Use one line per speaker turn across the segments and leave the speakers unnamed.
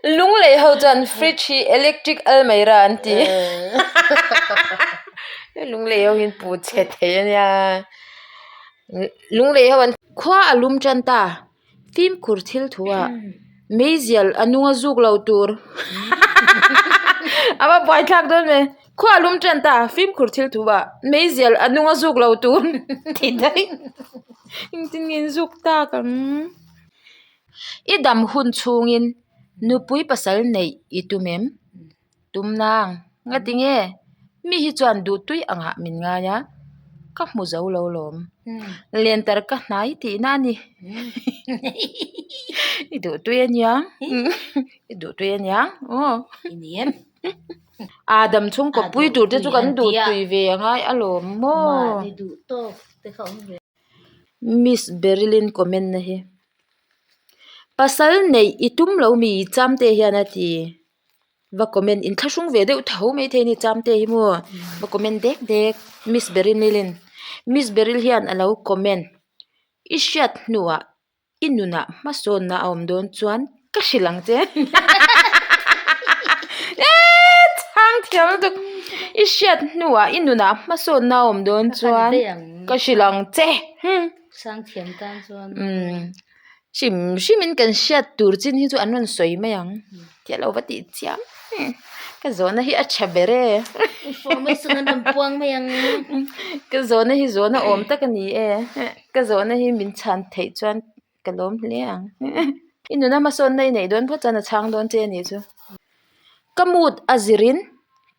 Lunglei ho chuan fridge hi electric almirah an ti. Lunglei ho hian puh chhe thei a nia. Lunglei ho an khua a lum tan ta. Fimkhur thil thu ah meizial a nung a zuk lo tur. A va buaithlak dawn ve. Khua a lum tan ta fimkhur thil thu ah meizial a nung a zuk lo tur ti daih. Engtin nge in zuk tak ang. I dam hun chhungin nupui pasal neih i tum em? Tum nang. Ngati nge? Mi hi chuan duhtui angah min ngai a, ka hmu zo lo lawm. Lentar ka hnai tihna a ni. I duhtui a nia. I duhtui a nia. Aw. Adam chhungkaw pui tur te chu kan duhtui ve a ngai alawm maw? Miss Beryl-in comment na hi. Pasal neih i tum lo mi Chamte hian a ti. Va comment in thlahrung ve deuh tho mai thei a ni Chamte hi maw va comment dek dek Miss Beryl-in Miss Beryl hian a lo comment i hriat hnuah i nunah hmasawnna a awm dawn chuan ka hrilh ang che eee chhang thiam lutuk i hriat hnuah i nunah hmasawnna a awm dawn chuan ka hrilh ang che umm hrim hrim in kan hriat tur chin hi chu an rawn sawi mai ang tih a lo va tih chiam ka zawhna hi a tha ber e ka zawhna hi zawhna awm tak a ni e ka zawhna hi min chhan theih chuan ka lawm hle ang i nuna hmasawnna i neih dawn phawt chuan a chhang dawn che a nih chu ka mood a zirin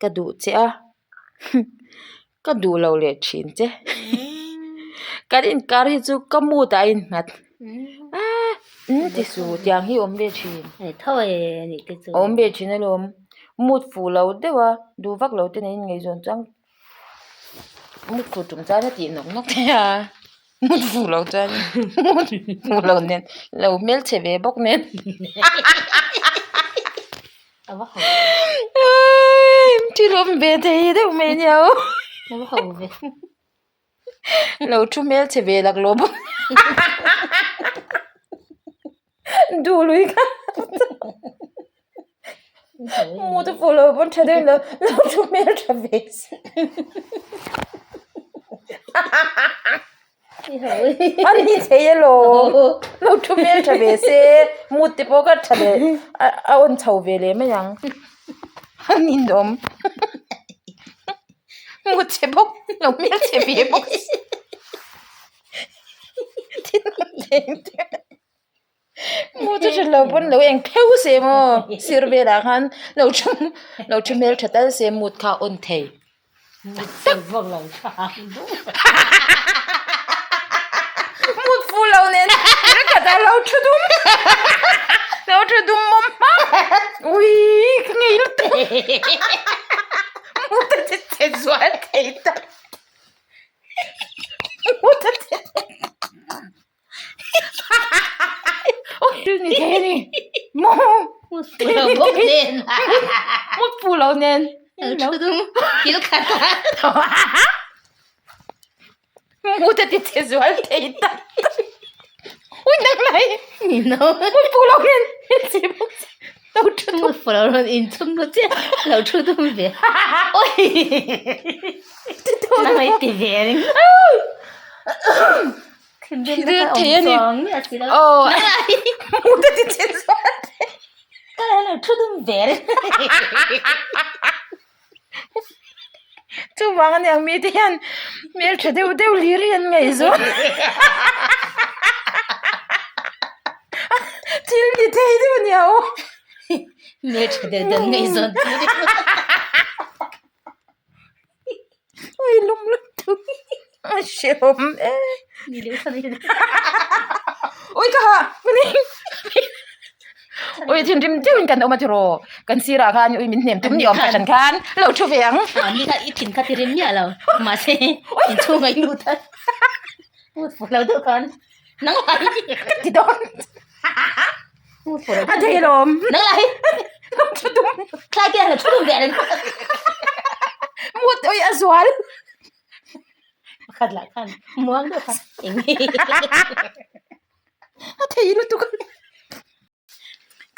ka duh che a. Ka duh lo leh thin che. Kan inkar hi chu ka mood ah a innghat. Aaa in ti su tiang hi awm ve thin. Awm ve thin alawm. Mood fuh lo deuh a, duh vak lo te nen inngaihzawn chuan mood fuh tum chuan a tih nawk nawk thei a. Mood fuh lo chuan mood fuh lo nen lo hmelchhe ve bawk nen. Thil awm ve thei deuh mai ania aw lo thu hmelchhe ve lak lo bawk duh lui kha mu te pawh lo pawn tha deuh lo lo thu hmeltha ve si. A ni thei alawm lo thu hmel tha ve se mut te pawh ka tha leh a awn chho ve leh mai ang a ninawm mu chhe bawk lo hmel chhe ve bawk si mu chu hre lo pawn lo eng pheuh se maw sir velah khan lo thu lo thu hmel tha tal se mut kha a awn thei. Mut fu lo nen khat ah lo thu dum lo thu dum mawm hmak ui ka ngei lutuk mut a che che zual thei tak mut a che Ni thei a ni maw mut fu lo bawk nen mut fu lo nen
thu dum thil khat a
mut a ti che zual thei tak ui nang lai
ni no
mut fu lo nen che bawk si lo thu dum
mut fu lo rawn inchhung lo chiah lo thu dum ve oi nang mai ti ve ring
Thil thei a ni. Aw mut a ti che chuan chuvang a niang mite hian hmeltha deuh deuh hlir hi an ngaihzawn thil ni thei deuh a nia aw.
Hmeltha deuh deuh an ngaihzawn
Ui lum lutuk a hrehawm e ui ka hah ui thinrim deuhin kan awm a tiraw kan sirah khan ui min hnem tum ni awm fahran khan lo thu ve ang
mi kha i thin kha ti rim miah lo mahse inchhung a i lut a mut fuh lo deuh khan nang lah hi
ka ti dawn a thei alawm
nang lah hi
lo thu dum
thlai te lo thu dum ve reng
mut ui a zual
pakhat lah khan muang deuh khan eng nge
a thei lutuk.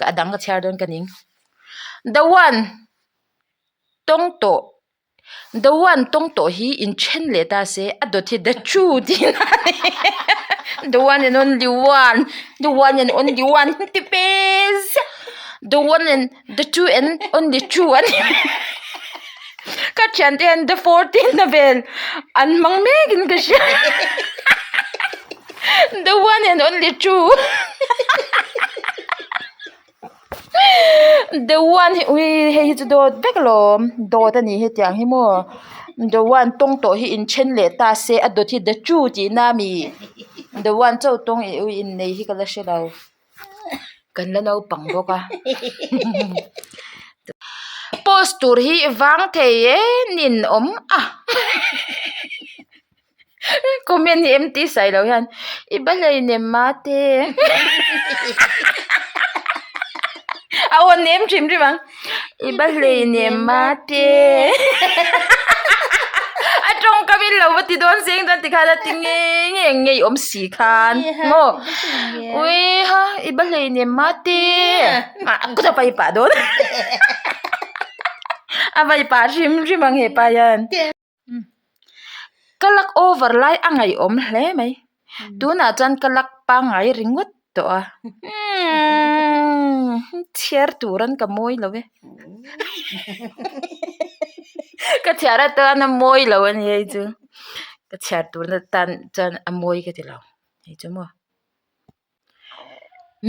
Ka a dang ka chhiar dawn ka ning. The one tawng tawh The one tawng tawh hi inthen leh ta se a dawt hi the two tih na a ni. The one and only one the one and only one ti pe ziah. The one and the two and only two a ni. Ka thiante hian the 14 na vel an hmang mek in ka hria. The one and only two. The one hi ui hei hi chu dawt vek alawm dawt a ni hetiang hi maw the one tawng tawh hi inthen leh ta se a dawt hi the two tihna a mi the one chauh tawng ih ui innei hi ka la hre lo kan la naupang bawk a post tur hi vang thei em in awm a. Comment hi empty sai lo hian i ba hleinem mate a aw nem hrim hrim ang i ba hleinem mate a tawngkam in lo va ti dawn seng chuan tikhan a ti ngei ngei ngei awm si khan maw ui ha i ba hleinem mate a kut a pai pah dawn a vai pah hrim hrim ang hepa hian. Ka luck over lai a ngaihawm hle mai tunah chuan ka luck pangngai ringawt tawh a umm chhiar tur an ka mawi lo e ka chhiar atan a mawi lo a ni hei chu ka chhiar tur atan chuan a mawi ka ti lo hei chu maw.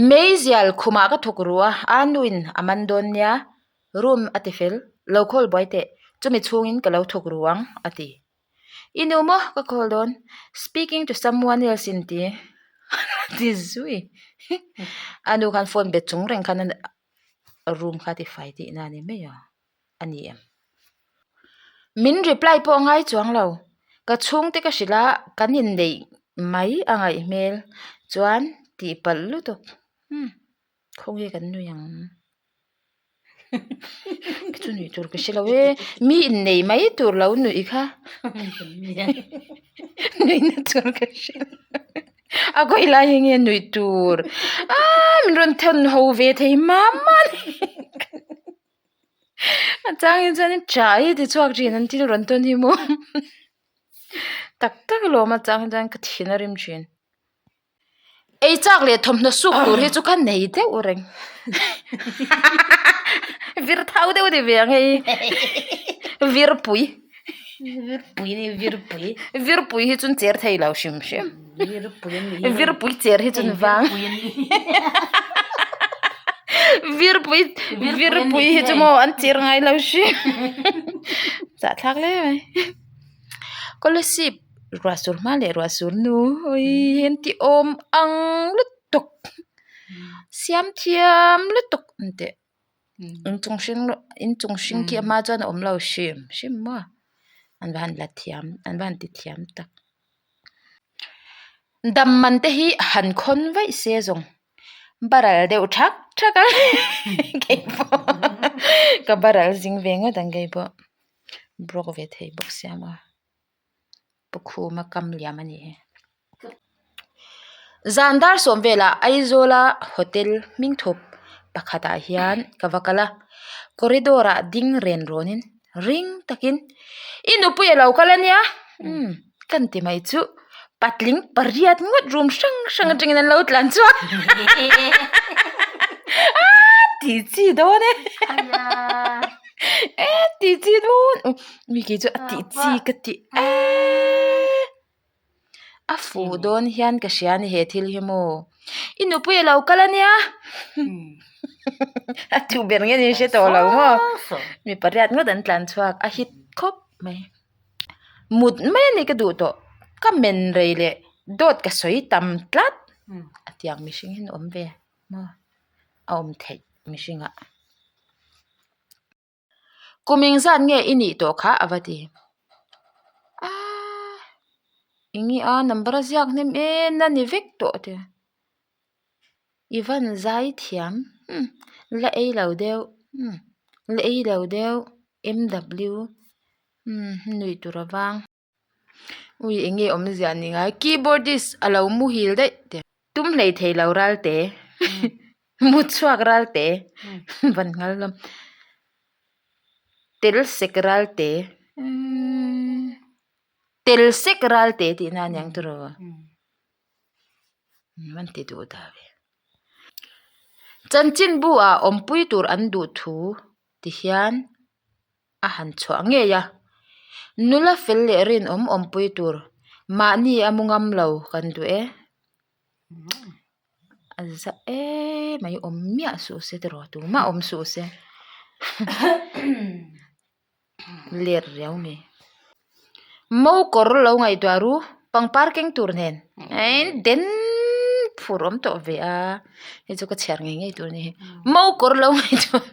Meizial khumah ka thawk ru a, a nuin a man dawn nia, room a ti fel, lo call buai teh, chumi chhungin ka lo thawk ru ang a ti. I nu maw ka call dawn, speaking to someone else in ti a ti zui. A nu khan phone bet chung reng khan room kha a ti fai tihna a ni mai a, a ni em? Min reply pawh a ngai chuang lo. Ka chhungte ka hrilh a, kan inneih mai a ngaih hmel chuan tih palh lutuk. Umm khawnge kan nui ang? Ka chu nuih tur ka hre lo e. Mi inneih mai tur lo nuih kha. Nuihna tur ka hre lo. A kawih lai hi nge nuih tur? Aaa min rawn thawn ho ve thei mam a ni. A chang hi chuan tah hi ti chhuak thin an thil rawn tawn hi maw tak tak alawm a chang hi chuan ka thin a rim thin ei chak leh thawmhnaw suk tur hi chu ka nei deuh reng vir thau deuh a ni ve ang hei vir pui
Virpui a ni virpui
virpui hi chu an cher thei lo hrim hrim
virpui a ni
virpui cher hi chu an vang virpui virpui hi chu maw an cher ngai lo hrim zahthlak hle mai scholarship ruah sur hma leh ruah sur nu awii an ti awm ang lutuk siam thiam lutuk an tih. Inchung hring inchung hring khi a hma chuan a awm lo hrim hrim maw an va han la thiam an va han ti thiam tak dam man te hi han khawn vaih se zawng baral deuh thak thak a keipawh ka baral zing ve ngawt ang keipawh broke ve thei bawk sia maw. Pu Khuma kam liam a ni hi. Zan dar sawm velah Aizawla hotel hming thup pakhatah hian ka va kal a corridor ah ding ren rawnin ring takin i nupui a lo kal a nia umm kan ti mai chu patling pariat ngawt room hrang hrang atangin an lo tlan chhuak aaa tih chi dawn e. E tih chi dawn mi kei chu a tih chi ka ti eee a fuh dawn hian ka hria a ni he thil hi maw i nupui a lo kal a nia a duh ber nge ni hre tawh lo maw mi pariat ngawt an tlan chhuak a hit khawp mai mut mai a ni ka duh tawh ka men rei leh dawt ka sawi tam tlat a tiang mihring hi an awm ve maw a awm theih mihringah. Kum engzat nge i nih tawh kha a va ti. Aaa eng i a number a ziak hnem em a ni vek tawh te. I van zai thiam umm la ei lo deuh umm la ei lo deuh M_W umm nuih tur a vang. Ui eng nge awmzia ni ngai keyboardist a lo muhil daih te tum hlei thei lo ral te. Mut chhuak ral te van nghal hlawm. Tel sek ral te tel sek ral te tih na aniang tiraw an ti duh ta ve. Chanchinbu ah awmpui tur an duh thu ti hian a han chhuah ngei a, nula fel leh rinawm awmpui tur mahni a mu ngam lo kan duh e. A za em mai awm miah suh se tiraw tumah awm suh se let riau mai. Mo kawr lo ngaihtuah ru pangpar keng tur nen den phur awm tawh ve a hei chu ka chhiar ngei ngei tur a ni hi mo kawr lo ngaihtuah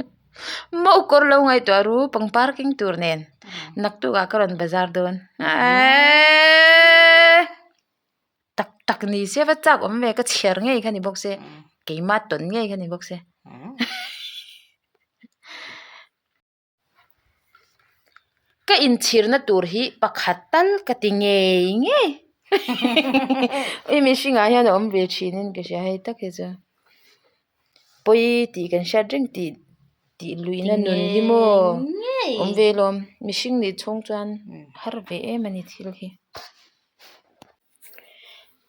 mo kawr lo ngaihtuah ru pangpar keng tur nen naktuk ah ka rawn bazar dawn eeeee. Tak tak ni se va chak awm ve ka chhiar ngei kha ni bawk se keima tawn ngei kha ni bawk se ka inchhirna tur hi pakhat tal ka ti ngei ngei hei mihringah hian a awm ve thin in ka hria hei tak hi chu. Pawi tih kan hriat reng tih tih luihna nun hi maw awm ve lawm mihring nih chhung chuan har ve em a ni thil hi.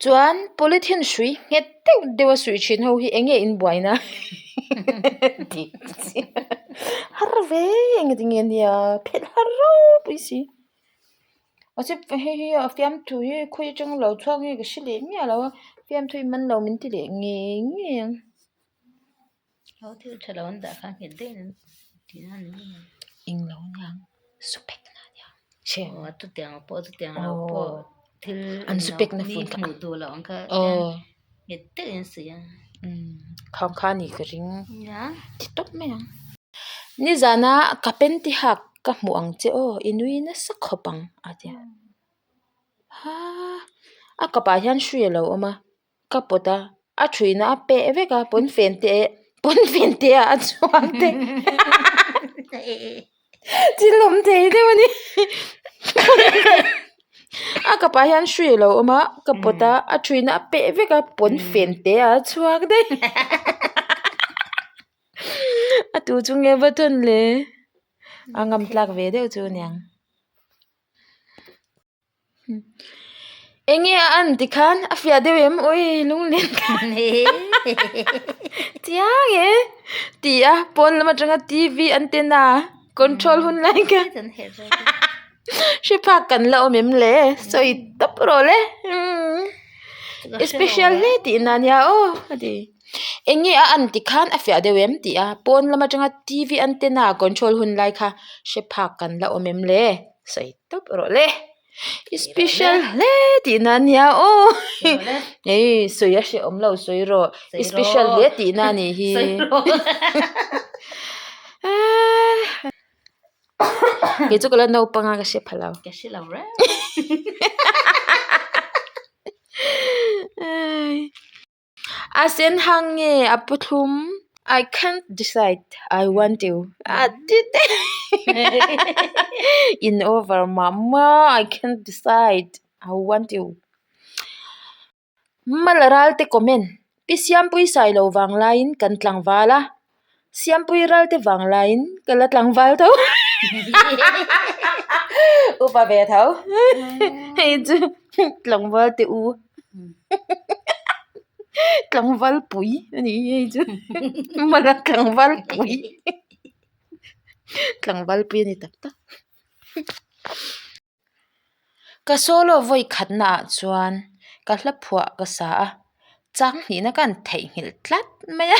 Chuan polythene hrui nghet deuh deuh a suih thin ho hi eng nge in buaina tih har ve engati nge nia phelh har ropui si a chip hei hi a fiamthu hi khawi atanga lo chhuak nge ka hre leh miah lo a fiamthu hi man lo min ti leh ngei ngei ang.
Ho thil tha lo an dah kha nghet daih an tih na ni mai.
Eng lo aniang supek na aniang che.
Aw chutiang pawh chutiang lo pawh thil
an supek na
mi
fun kha
hmuh duh loh ang kha hian nghet deuhin an sawi a.
Khang kha ni ka ring ti tawp mai ang. Nizana ka panty hak ka hmuh ang che aw i nui nasa khawp ang a ti a. Ha a kapah hian hrui a lo awm a. Ka pawt a, a thuihna a peh vek a pawnfen te pawnfen te ah a chhuak te thil awm thei deuh a ni a kapah hian hrui a lo awm a ka pawt a a thuihna a peh vek a pawnfen te ah a chhuak daih a tu chu nge va thawn le a ngam tlak ve deuh chu a niang. Enge a an tikhan a fiah deuh em ui lunglen chiang e ti a pawn lam atanga T V antenna control hun lai kha hre phak kan la awm em le sawi tawp rawh le special hle tih na ania aw a ti enge a an tikhan a fiah deuh em ti a pawn lam atanga T V antenna control hun lai kha hre phak kan la awm em le sawi tawp rawh le i special hle tihna ania aw hei sawi a hrehawm lo sawi rawh i special hle tihna a nih hi kei chu ka la naupang a ka hre pha lo
ka hre lo reng
A sen hang nge a pu thlum? I can't decide, I want you. A ti te In over mah mah, I can't decide, I want you. Mala Ralte comment, Pi Siampui Sailo vang laiin kan tlangval a, Siampui Ralte vang laiin ka la tlangval tho. Upa ve tho. Hei chu tlangval te u. Tlangval pui a nih hi hei chu mala tlangval pui tlangval pui a ni tak tak ka solo vawi khatna ah chuan ka hla phuah ka sa a chang hnihna ka han theihnghilh tlat mai a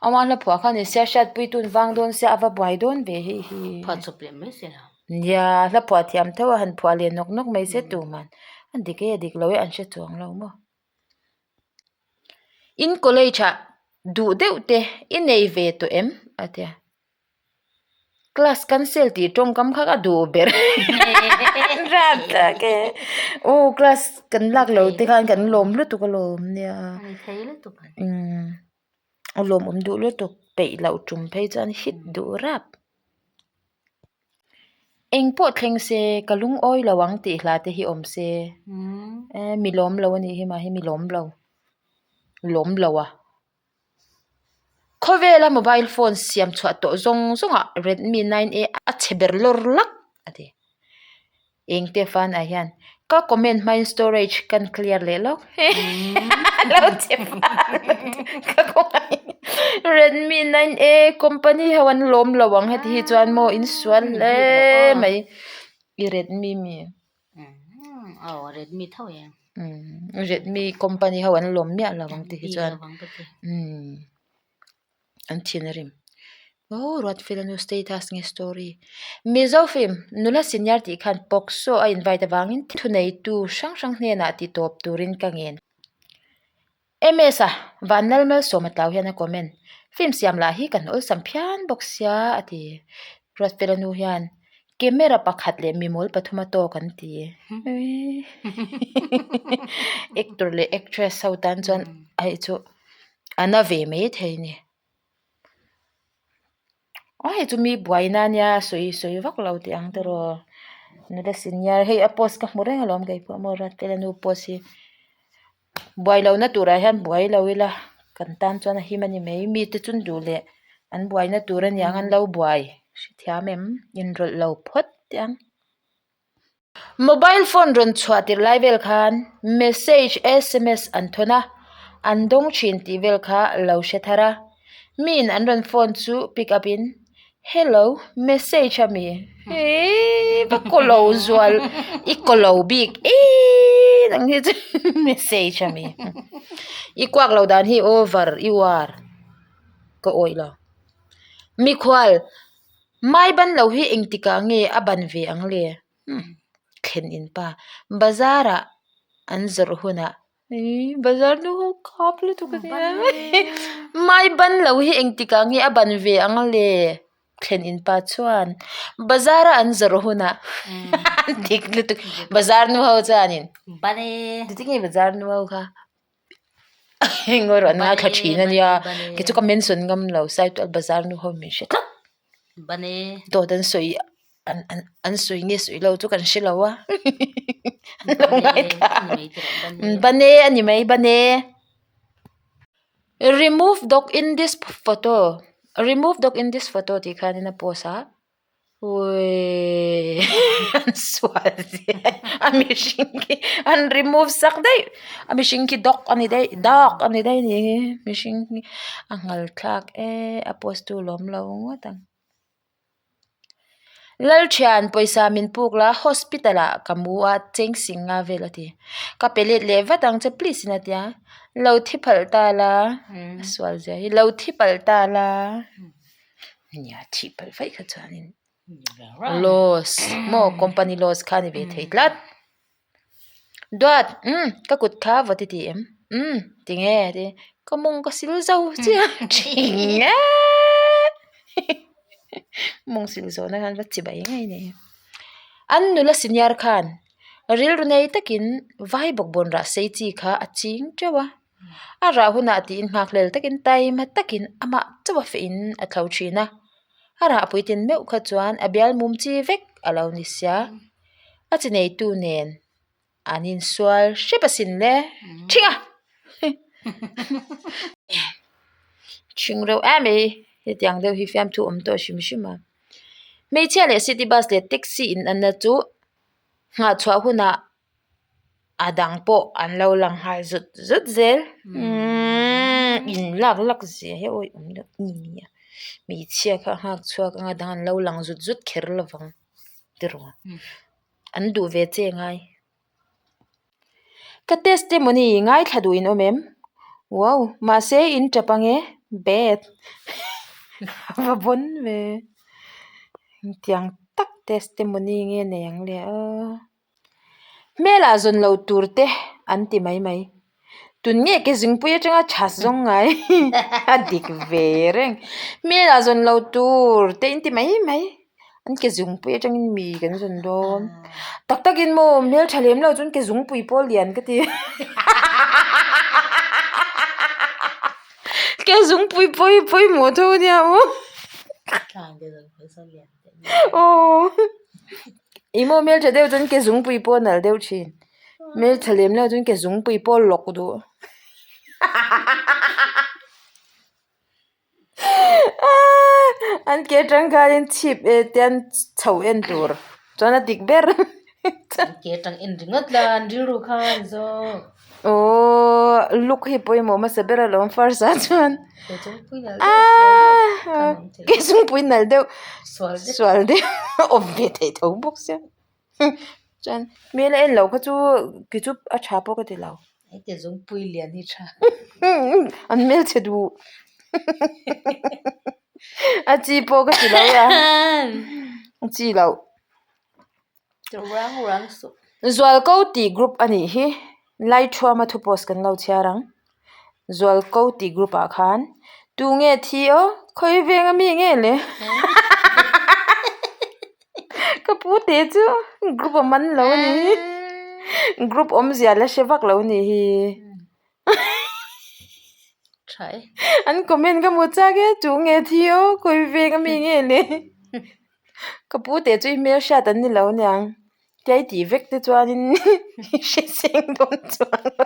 ama hla phuah kha ni sia hriatpui tun vang dawn sia a va buai dawn ve hei hi. Nia, hla phuah thiam tho a han phuah leh nawk nawk mai se tuman a dik e a dik lo e an hre chuang lo maw. In college ah duh deuh te i nei ve tawh em? a ti a, class cancel tih tawngkam kha ka duh ber rat tak e, aw class kan lak lo te khan kan lawm lutuk alawm nia umm a lawmawm duh lutuk peih loh tum phei chuan hit duh rap. Eng pawh thleng se ka lungawi lo ang tih hla te hi awm se eh mi lawm lo a nih hi mah hi mi lawm lo lawm lo a. Khawvela mobile phone siam chhuah tawh zawng zawngah Redmi 9A a chhe ber lawr lak a ti. Engte fan ah hian ka comment hmain storage kan clear leh lawk lo che fal ka khawngaih Redmi 9A company ho an lawm lo ang heti hi chuan maw in sual hle mai i Redmi mi.
Aw Redmi tho e.
Redmi company ho an lawm miah lo ang ti hi chuan an thin a rim. Aw Ruatfela nu status nge story Mizo film nula senior tih khan POCSO a invite avangin thuneitu hrang hrang hnenah ti tawp turin ka ngen. MS a, Vanlalmalsawma tlau hian a comment, Film siam lah hi kan awlsam phian bawk sia a ti. Ruatfela nu hian camera pakhat leh mimawl pathum a tawk an ti. Actor leh actress ho tan chuan hei chu a na ve mai thei a ni. A hei chu mi buaina ania sawi sawi vak lo tih ang tiraw nula senior hei a post ka hmu reng alawm kei pawh maw Ruatfela nu post hi. Buai lohna turah hian buai lo ila kan tan chuan a him a ni mai mite chu an duh leh an buaina tur a niang an lo buai hrethiam em inrawlh lo phawt teh ang. Mobile phone rawn chhuah tirh lai vel khan message sms an thawn a an dawng thin tih vel kha lo hre thar a miin an rawn phone chu pick up in. Hello, message a mi? Eii va kaw lo zual i kaw lo bik eii nang hi chu message a mi? I kuak lo dan hi over i uar ka awih lo. Mikhual mai ban lo hi engtikah nge a ban ve ang le? Thlen in pa bazar ah an zawrh hunah Ih bazar nu ho khap lutuk a nia mai ban lo hi engtik ah nge a ban ve ang le thlen in pa chuan bazar a an zawrh hunah dik lutuk bazar nu ho chuanin tinge bazar nu ho kha engaw erawh an ngaithla thin a nia kei chu ka mention ngam lo saitual bazar nu ho min hre tlat. Dawt an sawi an an an sawi nge sawi lo chu kan hre lo a an lo ngaithla bane a ni mai bane remove dog in this photo remove dog in this photo tih khanin a post a uiii an sual zia a mihring khi an remove sak daih a mihring khi dog a ni daih dog a ni daih a ni mihring hi a nghal thlak e a post tu lawm lo ngawt ang. Lalthian pawisa min puk la hospital ah ka mu a cheng sing nga vel a ti ka pe let leh vat ang che please in a tia lo thi phalh ta la a sual zia hi lo thi palh ta la nia thih palh vaih kha chuanin loss maw company loss kha a ni ve thei tlat. Duat umm ka kut kha vawt i ti em umm tinge ti ka mawng ka sil zo chiah thin e mawng sil zawh na khan va chi bai ngei nei an nula senior khan rilru nei takin vai bawk bawn rah sei chi kha a ching teuh a a rah hunah tiin nghakhlel takin taima takin amah chauh a feh in a thlo thin a a rah puitlin meuh kha chuan a bial mum chi vek a lo ni sia. A chi neitu nen an insual hrep asin le ṭhing a ṭhing reuh em mai hetiang deuh hi fiamthu awm tawh hrim hrim a hmeichhia leh city bus leh taxi in anna chu nghah chhuah hunah a dang pawh an lo lang nghal zut zut zel umm in lak lak zia hi awi awm deuh nia hmeichhia kha a nghak chhuak anga dang an lo lang zut zut kher lovang. Tiraw an duh ve che ngai. Ka testimony ngaithla duh in awm em? Wow mahse in tap ange bad va bawn ve engtiang tak testimony nge nei ang le aw. Hmelah zawn lo tur te an ti mai mai. Tun nge ke zingpui atanga tha zawng ngai a dik ve reng. Hmelah zawn lo tur te in ti mai mai. An ke zungpui atangin mi kan zawn dawn. Tak takin maw hmeltha lem lo chuan ke zungpui pawh lian ka ti. Ke zungpui pawh hi pawimawh tho ania aw. Aww. I maw hmeltha deuh chuan ke zungpui pawh a nalh deuh thin. Hmeltha lem lo chuan ke zungpui pawh a lawk duh. An ke atang khanin chhip eh te an chho en tur chuan a dik ber.
An ke atang en ringawt la an rilru kha an zawk.
Aww look hi pawimawh hmasa ber alawm first ah chuan.
Ke chungpui nalh deuh sual deuh khan awm thei.
Ke chungpui nalh deuh sual deuh awm ve theih tho bawk sia. Chuan hmel a en loh kha chu ki chu a tha pawh ka ti lo.
Hei te zungpui lian hi tha.
An hmelchhe duh. A chi pawh ka ti lo a. A chi loh.
Rang rang suh.
Zualko tih group a nih hi. Laithuama thu post kan lo chhiar ang. Zualko tih group ah khan tu nge thi aw khawi veng ami nge le. Ka pu te chu group a man lo a ni group awmzia la hre vak lo a nih hi an comment ka hmu chak e chu nge thi aw khawi veng ami nge le ka pu te chu i hmel hriat an ni lo aniang tia i tih vek te chuanin i hre seng dawn chuang lo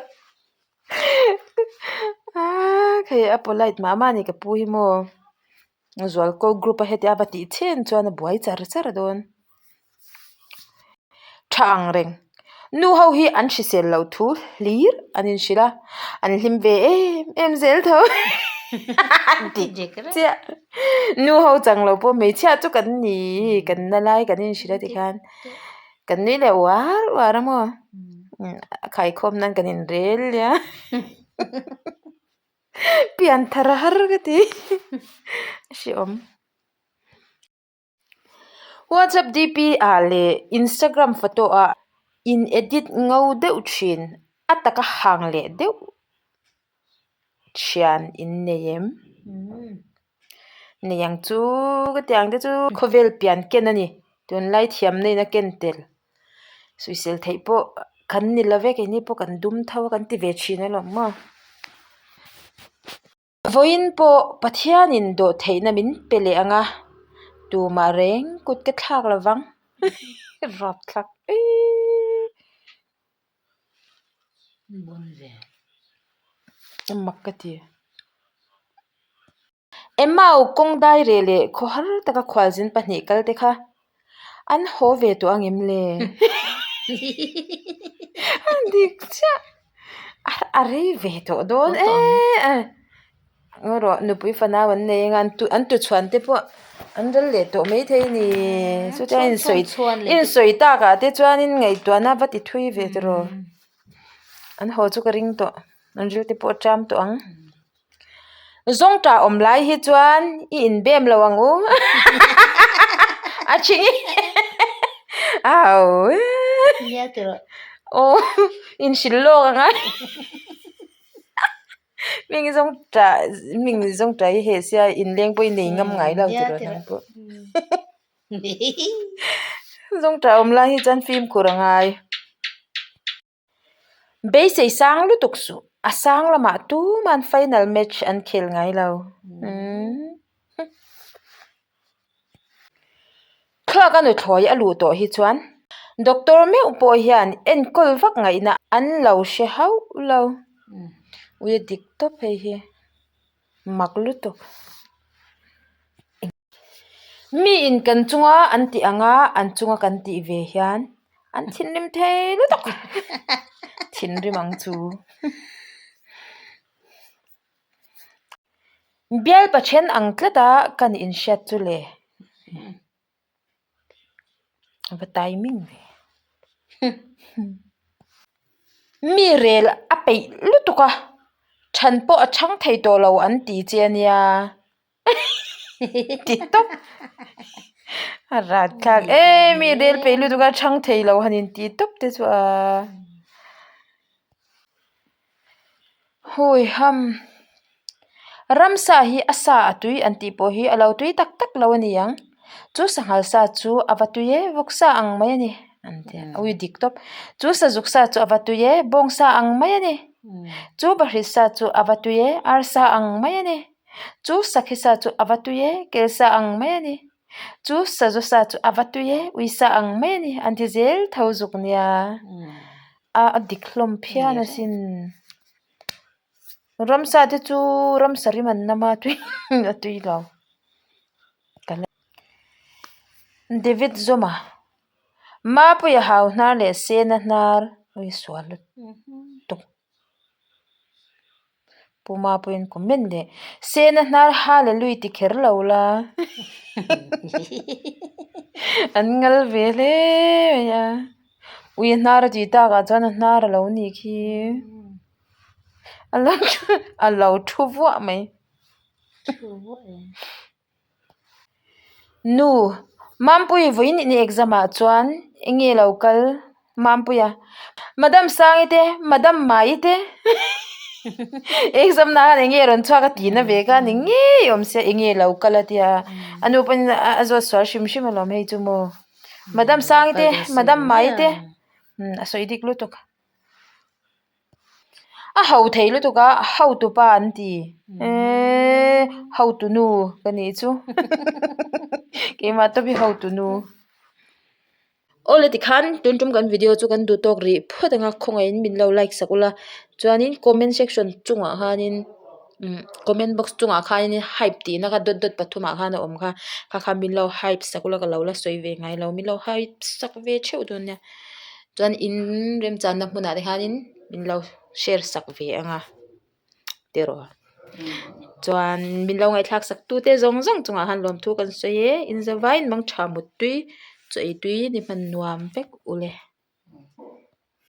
hei a polite mah mah a ni ka pu hi maw. Zualko group a heti a va tih chhen chuan a buai char char dawn. Tha ang reng. Nu ho hi an hrisel loh thu hlir an inhrilh a, an hlim ve em em zel tho. Dik chiah. Nu ho chang lo pawh hmeichhia chu kan ni, kan na lai kan inhrilh a tikhan kan nui leh uar uar a maw. A khaikhawm nan kan inrel nia. Pian thar har ka ti a hreawm. WhatsApp DP ah leh Instagram photo ah in edit ngo deuh thin a taka hang leh deuh thian in nei em? Nei ang chu ka ti ang te chu khawvel pian ken a ni tunlai thiamna in a ken tel sawisel theih pawh kan ni lo ve keini pawh kan dum tho a kan ti ve thin alawm maw. Vawiin pawh Pathianin dawh theihna min pe leh ang a tumah reng kut ka thlak lo vang rapthlak eii. Mak ka ti. Emau kawng daireh leh khawhar taka khualzin pahnih kal te kha an haw ve tawh ang em le? A dik chiah. A rei ve tawh dawn e. Ngaw rawh nupui fanau an nei anga an tuchhuan te pawh an ral leh tawh maithei a ni. Chutia insawi insawi takah te chuanin ngaihtuahna va ti thui ve tawh. An haw chu ka ring tawh. An ril te pawh a ṭam tawh ang. Zawngṭah awm lai hi chuan i inbem lo ang u. A ṭhing i au e.
Nia ti rawh.
Aw inhrilh lawk ang a. Hming zawngṭah hming zawngṭah hi heh sia inleng pawh i nei ngam ngai lo ti rawh nang pawh. Zawngṭah awm lai hi chuan fimkhur a ngai. Beisei sang lutuk suh, a sang lamah tuman final match an khel ngai lo. Thluak a nuthlawi a luh tawh hi chuan doctor meuh pawh hian enkawl vak ngaihna an lo hre hauh lo. Ui a dik tawp hei hi, mak lutuk. Mi in kan chunga an tih anga an chunga kan tih ve hian an thinrim thei lutuk thinrim ang chu. Bial Pathian ang tlata kan inhriat chu le. A va timing ve. Mi rel a peih lutuk a, than pawh a chhang thei tawh lo an ti che a nia. Ti tawp a rat thlak em i rel peih lutuk a chhang thei lo han in ti tawp te chu a hui ham ramsa hi a sa a tui an tih pawh hi a lo tui tak tak lo a ni ang chu sanghal sa chu a va tui e vawksa ang mai a ni an ti a ui dik tawp chu sazuk sa chu a va tui e bawngsa ang mai a ni chu bahri sa chu a va tui e arsa ang mai a ni. Chu sakhi sa chu a va tui e, kel sa ang mai a ni. Chu sazu sa chu a va tui e, ui sa ang mai a ni. An ti zel tho zuk nia. A dik hlawm phian asin. Ramsa te chu ramsa rim an nam a tui a tui lo. David Zuma Mapuia hau hnar leh sena hnar ui sual lutuk. Pu Mapuiin comment leh sena hnar hallelui ti kher lo la an ngal ve hle mai a ui hnar a tih takah chuan a hnar a lo nih khi a lo thu vuah mai. Nu, Mampui vawiin in exam ah chuan eng nge lo kal Mampuia, Madam Sangi te, Madam Mai te exam na khan eng nge rawn chhuak a ti na ve kha ni ngei awm sia eng nge lo kal a tia a nu pawhin a zawt sual hrim hrim alawm hei chu maw Madam Sangi te, Madam Mai te a sawi dik lutuk. A ho thei lutuk a hotu pa an ti eeee hotu nu ka nih chu keimah tawp hi hotu nu awle tikhan tun tum kan video chu kan duh tawk rih phawt ang a khawngaihin min lo like sak ula chuanin comment section chungah khanin umm comment box chungah khanin hype tihna kha dot dot pathumah khan a awm kha kha kha min lo hype sak ula ka lo la sawi ve ngai lo min lo hype sak ve theuh dawn nia. Chuan in remchanna hmunah te hianin min lo share sak ve ang a tiraw chuan min lo ngaihthlak sak tu te zawng zawng chungah khan lawmthu kan sawi e in zavaiin mang tha muttui chaw ei tui ni hman nuam vek ule.